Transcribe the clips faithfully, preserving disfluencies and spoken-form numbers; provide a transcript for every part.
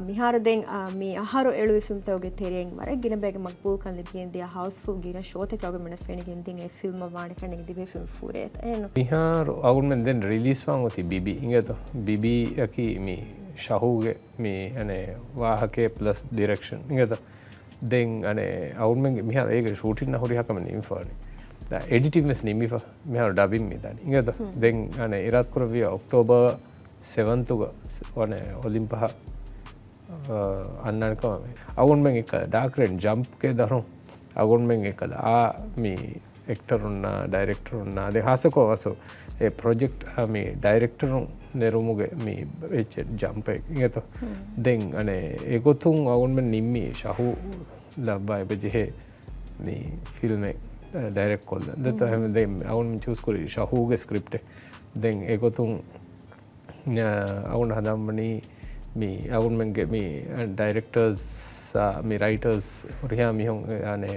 މިހާރު ދެން މި އަހަރު އެޅުވި ފިލްމްތަކުގެ ތެރެއިން ވަރަށް ގިނަ ބައެއްގެ މަގްބޫލްކަން ލިބިގެން ދިޔަ ހައުސްފުލް ގިނަ ޝޯތަކެއް އަޅުގަނޑުމެންނަށް ފެނިގެން ދިން އެ ފިލްމަށް ވާނެ ކަންނޭނގެ ދިވެހި ފިލްމް ފުރޭތަ އެހެންނު. މިހާރު އަޅުގަނޑުމެން ދެން ރިލީސް ވާން އޮތީ ބިބީ އިނގޭތޯ. ބިބީއަކީ މި ޝަހޫގެ މި އަނެ ވާހަކައެއް ޕްލަސް ޑިރެކްޝަން އިނގޭތޯ. ދެން އަނެ އަޅުގަނޑުމެންގެ މިހާރު އޭގެ ޝޫޓިން ހުރިހާ ކަމެއް ނިމިފަވަނީ. އެޑިޓިން ވެސް ނިމިފަ. މިހާރު ޑަބިން މިދާނީ އިނގޭތޯ. ދެން އަނެ އިރާދަ ކުރެއްވިޔާ އޮކްޓޯބަރ ސެވަންތުގަ އަނެ އޮލިމްޕަހަށް އަންނާނެ ކަމަށް. އަޅުގަނޑުމެން އެކަ ޑާކް ރެޑް ޖަމްޕްގެ ދަށުން އަޅުގަނޑުމެން އެކަލަ އާ މި އެކްޓަރުންނާ ޑައިރެކްޓަރުންނާ ދެން ހާއްސަކޮށް އަސް އެ ޕްރޮޖެކްޓް މި ޑައިރެކްޓަރުން ނެރުމުގެ މި އެއްޗެއް ޖަމްޕެއް އިނގޭތޯ. ދެން އަނެ އެގޮތުން އަޅުގަނޑުމެން ނިންމީ ޝަހޫ ލައްވާ އެބަޖެހޭ މި ފިލްމެއް ޑައިރެކްޓް ކޮށްލަން. ދެން އަޅުގަނޑުމެން ޗޫސް ކުރީ ޝަހޫގެ ސްކްރިޕްޓެއް. ދެން އެގޮތުން އަ، އަޅުގަނޑު ހަނދާންވަނީ މި އަޅުގަނޑުމެންގެ މި ޑައިރެކްޓަރސް އާ، މި ރައިޓަރސް ހުރިހާ މީހުން އަނެ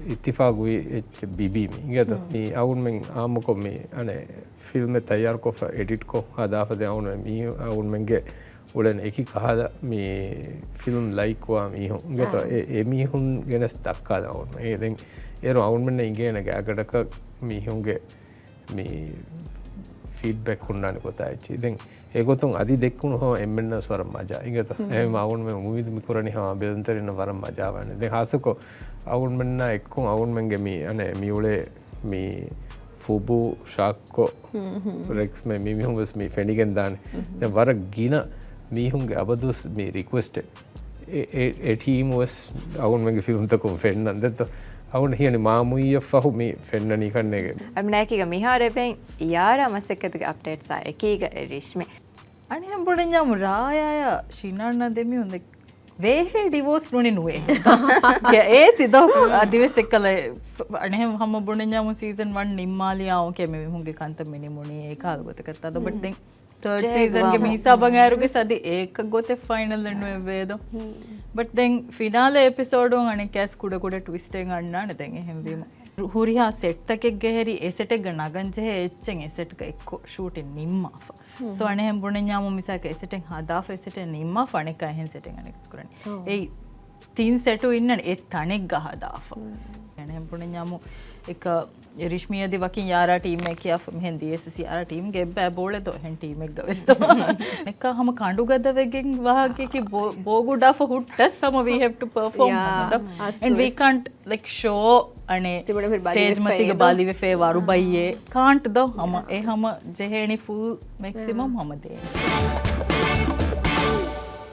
އިއްތިފާގުވި އެއްޗެއް ބިބީ މި އިނގޭތޯ. މި އަޅުގަނޑުމެން އާއްމުކޮށް މި އަނެ ފިލްމެއް ތައްޔާރުކޮށްފަ އެޑިޓްކޮށް ހަދާފަ ދެން އަޅުގަނޑު މީ އަޅުގަނޑުމެންގެ އުޅެން އެކި ކަހަލަ މި ފިލްމް ލައިކްވާ މީހުން އިނގޭތޯ. އެ، އެ މީހުން ގެނެސް ދައްކާލާ އަޅުގަނޑު. އެ ދެން އޭރު އަޅުގަނޑުމެންނަށް އިނގޭނެ ގާތްގަނޑަކަށް މީހުންގެ މި ފީޑްބެކް ހުންނާނެ ގޮތާ އެއްޗި. ދެން އެގޮތުން އަދި ދެއްކުނު ހަމަ އެންމެންނަށް ވަރަށް މަޖާ އިނގޭތޯ. އެހެން އަޅުގަނޑުމެން އުއްމީދު މި ކުރަނީ ހަމަ ބެލުންތެރިންނަށް ވަރަށް މަޖާވާނެ. ދެން ހާއްސަކޮށް އަޅުގަނޑުމެންނާ އެއްކޮށް އަޅުގަނޑުމެންގެ މި އަނެ މި އުޅޭ މި ފުބޫ ޝާއްކޮ ރެކްސް މެ މި މީހުން ވެސް މި ފެނިގެން ދާނެ. ދެން ވަރަށް ގިނަ މީހުންގެ އަބަދުވެސް މި ރިކުއެސްޓެއް އެ، އެ، އެ ޓީމު ވެސް އަޅުގަނޑުމެންގެ ފިލްމްތަކުން ފެންނަން ދެއްތޯ. އަޅުގަނޑު ހިޔަނީ މާ މުއިއްޔަށް ފަހު މި ފެންނަނީ ކަންނޭނގެ. އަޅުގަނޑަކީގަ މިހާރު އެބައިން އިޔާރާ މަސައްކަތުގެ އަޕްޑޭޓްސްއާ އެކީގަ ރިޝްމެ. އަނެއްހެން ބުނަންޏާމު ރާޔާ ޝިނާންނާ ދެމީހުން ދެ ވޭހޭ ޑިވޯސް ނުނި ނުވޭ. އޭތި ދޯ އަދިވެސް އެއްކަލަ އަނެއްހެން ހަމަ ބުނަންޏާމު ސީޒަން ވަން ނިންމާލިޔާ އޯކޭ މި މީހުންގެ ކަންތައް މި ނިމުނީ އޭ ކާލަ ގޮތަކަށްތާ ދޯ. ބަޓް ދެން ތާޑް ސީޒަންގެ މި ހިސާބަށް އައިރުގެ ސަދި އޭކަ ގޮތެއް ފައިނަލް ނުވެވޭ ދޯ. ބަޓް ދެން ފިނާލެ އެޕިސޯޑުން އަނެއްކާސް ކުޑަ ކުޑަ ޓްވިސްޓެއް އަންނާނެ ދެން އެހެންވީމަ. ހުރިހާ ސެޓްތަކެއްގެ ހެރި އެ ސެޓެއްގަ ނަގަން ޖެހޭ އެއްޗެއް އެ ސެޓްގަ އެއްކޮށް ޝޫޓިން ނިންމާފަ. ސޯ އަނެއްހެން ބުނަންޏާމު މިސާލަކަށް އެ ސެޓެއް ހަދާފަ އެ ސެޓެއް ނިންމާފަ އަނެއްކާ އެހެން ސެޓެއް އަނެއް ކުރަނީ. އެއީ ތިން ސެޓު އިންނަން އެ ތަނެއްގަ ހަދާފަ. އަނެއްހެން ބުނަންޏާމު އެކަ ރިޝްމީ އަދި ވަކިން ޔާރާ ޓީމެއް ކިޔާފަ މިހެން ދިޔަސް ޔާރާ ޓީމްގެ އެއްބައި ބޯޅެ ދޯ އެހެން ޓީމެއްގަ ވެސް ދޯ. އަނެއްކާ ހަމަ ކަނޑުގަދަ ވެގެން ވާހަކައަކީ ބޯ، ބޯ ގުޑާފަ ހުއްޓަސް ހަމަ we have to perform ހަމަ ދޯ. And we can't like show އަނެއް ސްޓޭޖް މަތީގަ ބަލިވެފައި ވަރުބައްޔޭ. ކާންޓް ދޯ ހަމަ އެ ހަމަ ޖެހޭނީ ފުލް މެކްސިމަމް ހަމަ ދޭނީ.